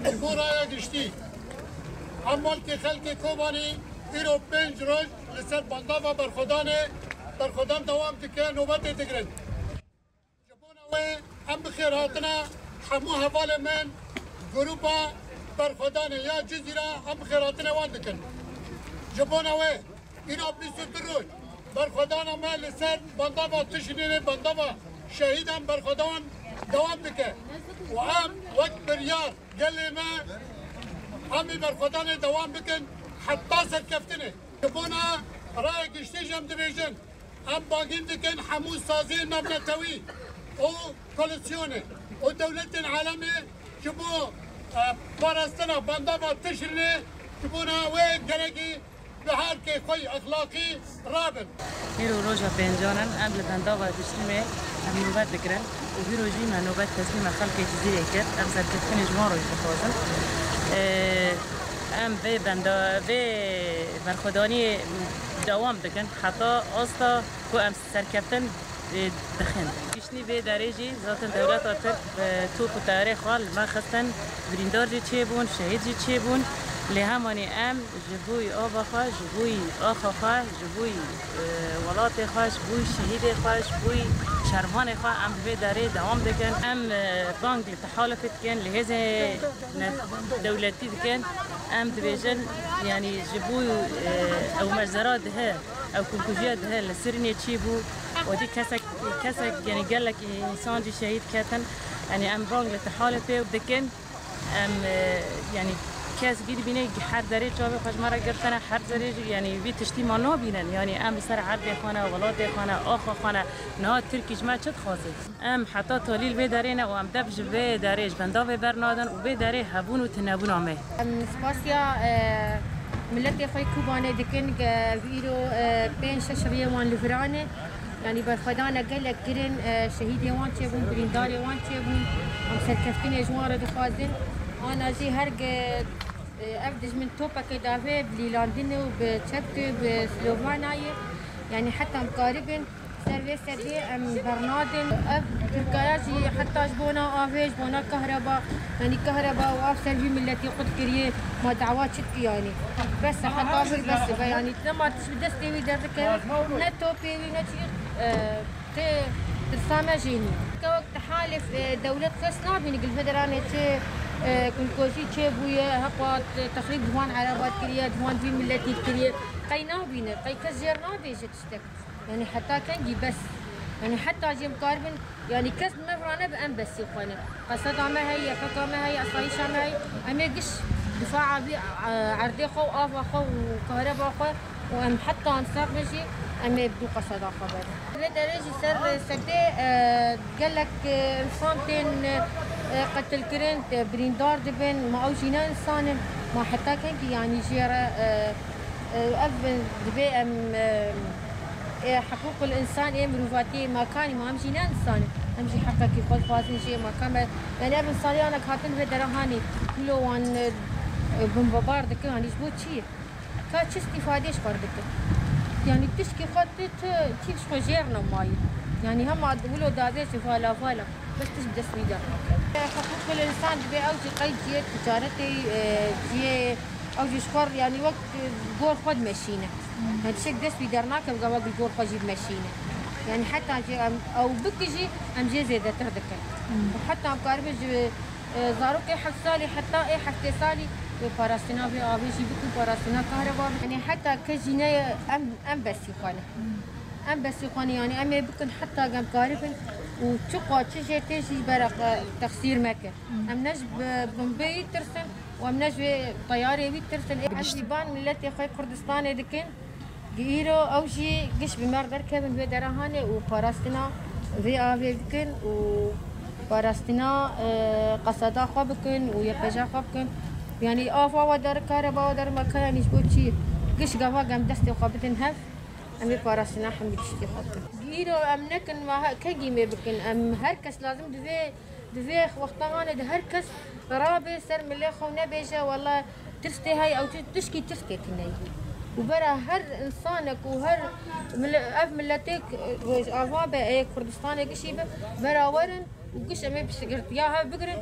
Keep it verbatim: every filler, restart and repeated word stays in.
Ji bo raya giştî, em welkê xelkê Kobanî îro pênc roj li ser bandava berxwedanê, berxwedan dewam dike, nobetê digirin. Ji bona wê em bi xêr hatine hemû hevalên me, grûpa berxwedanê ya Cizîra, em bi xêr hatine wan dikin. Ji bona wê îro bîst û du roj berxwedana me li ser bandava Tişrînê, bandava şehîdan berxwedan dewam dike û em wek biryar gelê me em ê berxwedanê dewam bikin heta serkeftinê. Ji bona raya giştî jî em dibêjin, em bangîn dikin hemû saziyên navnetewî û koalîsyonê û dewletên alemê ji bo, e, parastina bandava Tişrînê, ji bona wê gerekî bi herkê xwe yî exlaqî rabin. Îro roja pêncan in, em li bandava Tişrînê em nobet digirin û vîro jî me nobet teslîma xelkê Cizîrê kir. Em serkeftinê ji wan re jî dixwazin. Ê, em vê benda-, vê berxwedaniyê dewam dikin heta asta ku em serkeftin, ê, dixin. Giştî vê derê jî zaten dewleta Tirk, e, top û teyarê xwe li me xistin, birîndar jî çêbûn, şehîd jî çêbûn. Lê hemanî em ji bo yî ava xwe, ji bo yî axa xwe, ji bo yî, e, welatê xwe, ji bo yî şehîdê xwe, ji bo yî şervanê xwe em li vê derê dewam dikin. Em, e, bang li tehalifê dikin, li hêzê ne-, dewletî dikin. Em dibêjin, yanî ji bo, e, ew meczera dihe, ew kûlkujiya dihe li Sirînê çî bû. Odî kesek, kesek, yanî gelek însan jî şehîd ketin. Yanî em bang li tehalifê dikin. Em, e, yanî kes gî dibîne her derê çavê xwe ji me re girtine, her derê jî, yanî vî tiştî ma nabînin. Yanî em li ser erdê xwe ne, welatê xwe ne, axa xwe ne, niha Tirkî ji me çi dixwaze? Em heta talî li vê derê ne û em def ji vê derê, ji benda vê bernadin û vê derê hebûn û tunebûna me. Em spasiya, e, miletê xwe yê Kobanê dikin, ke îro, e, pênc şeş riyê wan li viran e. Yanî berxwedana gelek kirin, e, şehîdê wan çêbûn, birîndarê wan çêbûn. Em serkeftinê ji wan re dixwazin. Ana jî her ge-, e, ev dijmin topekê davê bi lîlandinê û bi çepkê û bi silovanayê. Yanî heta em karibin ser vê sedê em bernadin. Ev Tirkaya jî heta ji bona avê, ji bona kahreba, yanî kahreba û av ser vî miletî qut kiriye, ma dawa çi dikî yanî? Bes e, heta vir bes e, ve yanî nema tişt bi destê wî derdikeve, ne topê wî, ne çi, e, tê tirsa me jê nî. Kewek tehalif, e, dewlet kes nabîne, gil federanê çi, e, kulkojî çêbûye, heqat, e, texrîb di wan ereba kiriye, di wan vî miletî kiriye, qey nabîne, qey kes jê re nabêje tiştek. Yanî heta kengî bes? Yanî heta jî em karibin, yanî kes bi me re nebe, em besî xwe ne. Qeseda me heye, Y P G me heye, asayîşa me heye. Em ê giş difa'a vî, e, erdê xwe û ava xwe û kahreba xwe û em heta em sax be jî em ê bi qeseda xwe verin. Vê derê jî ser sedê, e, gelek, e, însan tên, e, qetilkirin, e, birîndar dibin. Ma ew jî ne însan in. Ma heta kengî yanî jê re, e, Ev dibê em, e, e, hiqûqul însan ê mirovatiyê makanî ma em jî ne însan in. Em jî heqekî xwe dixwazin jê maka me. Yanî ev însanî yanek hatin vê dera hanî wilo wan, e, e, bombebar dikin, hanî ji bo çi ye? Ka çi îstîfadê ji xwe re dikin? Yanî tişkî xwe tu, tu, tu ji xwe jêr nemayî. Yanî hema wilo davêjî vala vala. Bes tişt bi dest wî de nake. Hiqûqul însan dibê ew jî qey cihê ticaretê, e, cihê Ew jî ji xwe re, yanî wek, e, gor xwe dimeşîne. Yani tiştek dest wî dernakeve, gava li gor xwe jî dimeşîne. Yani heta jî em ew bike jî, em jê zêdetir dikin. Û heta em karibin ji, e, zarokê heft salî heta ê heftê salî, e, parastina vê avê jî bikin, parastina kahreba bikin. Yani heta kes jî neye em, em besî xwe ne. Em besî xwe ne, yani em ê bikin heta em karibin û çiqa çi jê tê jî bera xwe texsîr mekin. Em ne ji bi-, bombeyî tirsin, û em ne ji wê teyarê wî tirsin. Ê, em jî ban miletê xwe Kurdistanê dikin. Gi îro ew jî giş bi me re derkevin vê dera hanê û parastina vê avê bikin û parastina, e, qeseda xwe bikin û Y P J xwe bikin. Yanî ava we der, kareba we der, me ka yanî ji bo çi? Giş gava em destê xwe bidin hev, em ê parastina hemî tiştê xwe bikin. Gi îro em nekin, ma he-, kengî mê bikin. Em her kes lazim divê Di vê wexta hanê de her kes rabe ser milê xwe û nebêje, wela tirs tê heye, ew tu-, tişkî tirs tê tune ye. Û bera her însanek û her mile-, ev miletêk, e, Rojava be, ê Kurdistanê gişî be, bera werin û giş em ê piştgirtiya hev bigirin.